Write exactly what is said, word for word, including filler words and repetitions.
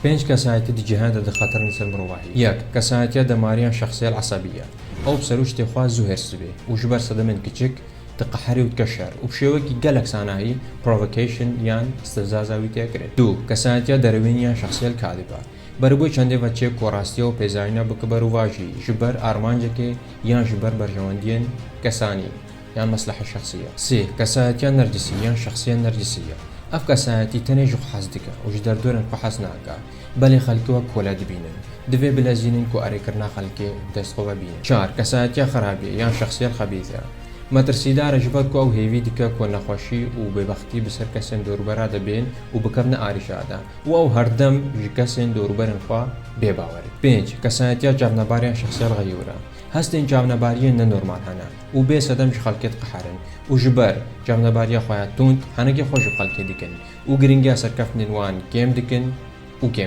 Pênc kesayetî di cîhanê de dixeterin ser mirovahî. Yek, kesayetiya demariyan şexsiyel esebiye. Ew bi serûştê xwe zû hêrs dibe û ji ber sedemên kiçik diqeherê û dike şer û bi şêwekî gelek sanahî provocation yan istifzaza wî tê kirin. Du, kesayetiya derewîn yan şexsiyel kadibe. Berî bû çendê ve çê ku rastiya û pêzayîna bike berovajî ji ber armancekê yan ji ber berjewendiyên kesanî yan meslehe şexsî ye. Sê, kesayetiya nercisî yan şexsiya nercisî ye. Ev kesayetî tenê ji xwe hez dike û ji derdorên xwe hez nake. Belê xelkê wek kole dibînin. Divê bilezînin ku erêkirina xelkê dest xwe ve bînin. Çar, kesayetiya xerabiyê yan şexsiyet xebîse. Metirsîdar e ji ber ku ew hêvî dike ku nexweşî û bêbextî bi ser kesên dorûbera de bên û bikevne arîşa de. Û ew herdem ji kesên dorûberên xwe bêbawer e. Pênc, kesayetiya çavnebar yan şexsiyet xeyûr e. Hestên çavnebariyê nenormal hene û bê sedem ji xelkê diqeherin û ji ber çavnebariya xwe ya tund henekê xwe ji xelkê dikin û giringiya serkeftinên wan kêm dikin û kêm